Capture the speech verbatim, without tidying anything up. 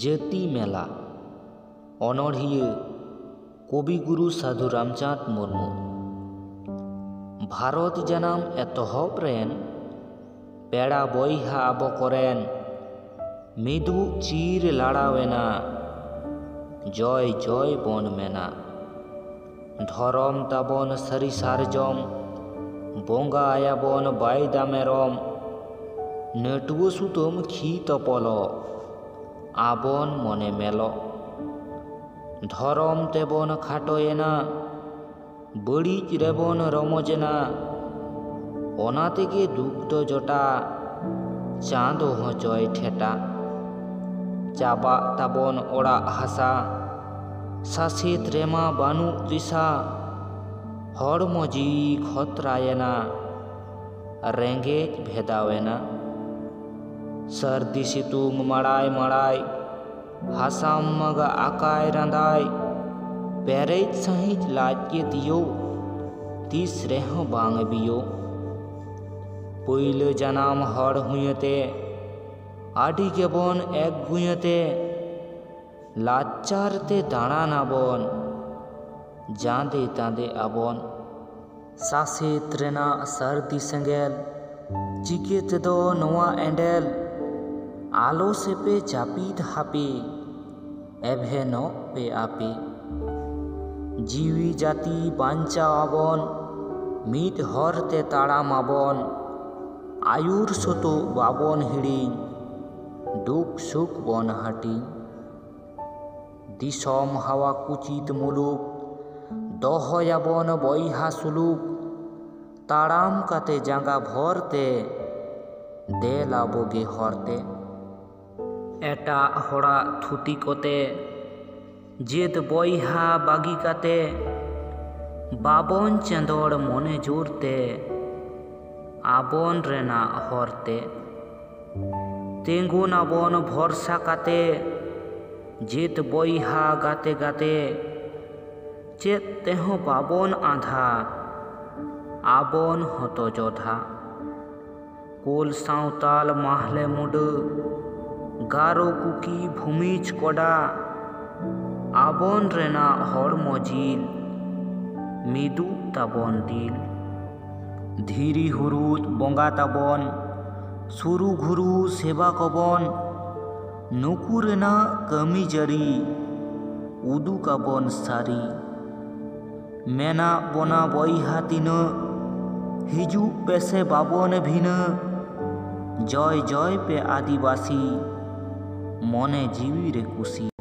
ᱡᱟᱹᱛᱤ ᱢᱮᱞᱟ᱾ ᱚᱱᱚᱬᱦᱤᱭᱟᱹ ᱠᱚᱵᱤᱜᱩᱨᱩ ᱥᱟᱹᱫᱷᱩ ᱨᱟᱢᱪᱟᱸᱫᱽ ᱢᱩᱨᱢᱩ᱾ ᱵᱷᱟᱨᱚᱛ ᱡᱟᱱᱟᱢ ᱮᱛᱚᱦᱚᱵ ᱨᱮᱱ ᱯᱮᱲᱟ ᱵᱚᱭᱦᱟ ᱟᱵᱚ ᱠᱚᱨᱮᱱ ᱢᱤᱫᱩᱜ ᱪᱤᱨ ᱞᱟᱲᱟᱣᱮᱱᱟ, ᱡᱚᱭ ᱡᱚᱭ ᱵᱚᱱ ᱢᱮᱱᱟ᱾ ᱫᱷᱚᱨᱚᱢ ᱛᱟᱵᱚᱱ ᱥᱟᱹᱨᱤ ᱥᱟᱨᱡᱚᱢ, ᱵᱚᱸᱜᱟᱭᱟᱵᱚᱱ ᱵᱟᱭᱫᱟ ᱢᱮᱨᱚᱢ, ᱱᱟᱹᱴᱩᱣᱟᱹ ᱥᱩᱛᱟᱹᱢ ᱠᱷᱤ ᱛᱚᱯᱚᱞᱚᱜ, ᱟᱵᱚᱱ ᱢᱚᱱᱮ ᱢᱮᱞᱚᱜ᱾ ᱫᱷᱚᱨᱚᱢ ᱛᱮᱵᱚᱱ ᱠᱷᱟᱴᱚᱭᱮᱱᱟ, ᱵᱟᱹᱲᱤᱡ ᱨᱮᱵᱚᱱ ᱨᱚᱢᱚᱡᱮᱱᱟ, ᱚᱱᱟ ᱛᱮᱜᱮ ᱫᱩᱠ ᱫᱚ ᱡᱚᱴᱟ, ᱪᱟᱸᱫᱚ ᱦᱚᱸ ᱪᱚᱭ ᱴᱷᱮᱴᱟ᱾ ᱪᱟᱵᱟᱜ ᱛᱟᱵᱚᱱ ᱚᱲᱟᱜ ᱦᱟᱥᱟ, ᱥᱟᱥᱮᱛ ᱨᱮᱢᱟ ᱵᱟᱹᱱᱩᱜ ᱫᱤᱥᱟ, ᱦᱚᱲᱢᱚ ᱡᱤᱣᱤ ᱠᱷᱚᱛᱨᱟᱭᱮᱱᱟ, ᱨᱮᱸᱜᱮᱡ ᱵᱷᱮᱫᱟᱣᱮᱱᱟ᱾ ᱥᱟᱹᱨᱫᱤ ᱥᱤᱛᱩᱝ ᱢᱟᱲᱟᱭ ᱢᱟᱲᱟᱭ, ᱦᱟᱥᱟᱢ ᱢᱟᱜᱟ ᱟᱠᱟᱭ ᱨᱟᱸᱫᱟᱭ, ᱯᱮᱨᱮᱡ ᱥᱟᱺᱦᱤᱡ ᱞᱟᱡ ᱜᱮ ᱛᱤᱭᱳᱜ, ᱛᱤᱥ ᱨᱮᱦᱚᱸ ᱵᱟᱝ ᱵᱤᱭᱳᱜ᱾ ᱯᱩᱭᱞᱟᱹ ᱡᱟᱱᱟᱢ ᱦᱚᱲ ᱦᱩᱭᱟᱹᱛᱮ, ᱟᱹᱰᱤ ᱜᱮᱵᱚᱱ ᱮᱠ ᱜᱩᱭᱟᱹᱛᱮ, ᱞᱟᱪᱟᱨ ᱛᱮ ᱫᱟᱬᱟᱱ ᱟᱵᱚᱱ, ᱡᱟᱸᱫᱮ ᱛᱟᱸᱫᱮ ᱟᱵᱚᱱ᱾ ᱥᱟᱥᱮᱛ ᱨᱮᱱᱟᱜ ᱥᱟᱹᱨᱫᱤ ᱥᱮᱸᱜᱮᱞ, ᱪᱤᱠᱟᱹ ᱛᱮᱫᱚ ᱱᱚᱣᱟ ᱮᱸᱰᱮᱞ? ᱟᱞᱚ ᱥᱮᱯᱮ ᱡᱟᱹᱯᱤᱫ ᱦᱟᱯᱮ, ᱮᱵᱷᱮᱱᱚᱜ ᱯᱮ ᱟᱯᱮ᱾ ᱡᱤᱣᱤ ᱡᱟᱹᱛᱤ ᱵᱟᱧᱪᱟᱣ ᱟᱵᱚᱱ, ᱢᱤᱫ ᱦᱚᱨ ᱛᱮ ᱛᱟᱲᱟᱢ ᱟᱵᱚᱱ᱾ ᱟᱹᱭᱩᱨ ᱥᱩᱛᱩᱜ ᱵᱟᱵᱚᱱ ᱦᱤᱲᱤᱧ, ᱫᱩᱠ ᱥᱩᱠ ᱵᱚᱱ ᱦᱟᱹᱴᱤᱧ᱾ ᱫᱤᱥᱚᱢ ᱦᱟᱣᱟ ᱠᱩᱪᱤᱛ ᱢᱩᱞᱩᱠ, ᱫᱚᱦᱚᱭᱟᱵᱚᱱ ᱵᱚᱭᱦᱟ ᱥᱩᱞᱩᱠ᱾ ᱛᱟᱲᱟᱢ ᱠᱟᱛᱮ ᱡᱟᱸᱜᱟ ᱵᱷᱚᱨ ᱛᱮ, ᱫᱮᱞᱟ ᱵᱚᱜᱮ ᱦᱚᱨ ᱛᱮ᱾ ᱮᱴᱟᱜ ᱦᱚᱲᱟᱜ ᱛᱷᱩᱛᱤ ᱠᱚᱛᱮ, ᱡᱟᱹᱛ ᱵᱚᱭᱦᱟ ᱵᱟᱹᱜᱤ ᱠᱟᱛᱮ, ᱵᱟᱵᱚᱱ ᱪᱮᱸᱫᱚᱲ ᱢᱚᱱᱮ ᱡᱳᱨ ᱛᱮ, ᱟᱵᱚᱱ ᱨᱮᱱᱟᱜ ᱦᱚᱨ ᱛᱮ᱾ ᱛᱤᱸᱜᱩᱱᱟᱵᱚᱱ ᱵᱷᱚᱨᱥᱟ ᱠᱟᱛᱮ, ᱡᱟᱹᱛ ᱵᱚᱭᱦᱟ ᱜᱟᱛᱮ ᱜᱟᱛᱮ, ᱪᱮᱫ ᱛᱮᱦᱚᱸ ᱵᱟᱵᱚᱱ ᱟᱸᱫᱷᱟ, ᱟᱵᱚᱱ ᱦᱚᱸᱛᱚ ᱡᱚᱫᱷᱟ᱾ ᱠᱳᱞ ᱥᱟᱶᱛᱟᱞ ᱢᱟᱦᱞᱮ ᱢᱩᱰᱟᱹ, ᱜᱟᱨᱚ ᱠᱩᱠᱤ ᱵᱷᱩᱢᱤᱡᱽ ᱠᱚᱰᱟ, ᱟᱵᱚᱱ ᱨᱮᱱᱟᱜ ᱦᱚᱲᱢᱚ ᱡᱤᱞ, ᱢᱤᱫᱩᱜ ᱛᱟᱵᱚᱱ ᱫᱤᱞ᱾ ᱫᱷᱤᱨᱤ ᱦᱩᱨᱩᱫ ᱵᱚᱸᱜᱟ ᱛᱟᱵᱚᱱ, ᱥᱩᱨᱩ ᱜᱷᱩᱨᱩ ᱥᱮᱵᱟ ᱠᱚᱵᱚᱱ, ᱱᱩᱠᱩ ᱨᱮᱱᱟᱜ ᱠᱟᱹᱢᱤ ᱡᱟᱹᱨᱤ, ᱩᱫᱩᱜ ᱟᱵᱚᱱ ᱥᱟᱹᱨᱤ᱾ ᱢᱮᱱᱟᱜ ᱵᱚᱱᱟ ᱵᱚᱭᱦᱟ ᱛᱤᱱᱟᱹᱜ, ᱦᱤᱡᱩᱜ ᱯᱮᱥᱮ ᱵᱟᱵᱚᱱ ᱵᱷᱤᱱᱟᱹ᱾ ᱡᱚᱭ ᱡᱚᱭ ᱯᱮ ᱟᱹᱫᱤᱵᱟᱹᱥᱤ, ᱢᱚᱱᱮ ᱡᱤᱣᱤ ᱨᱮ ᱠᱩᱥᱤ᱾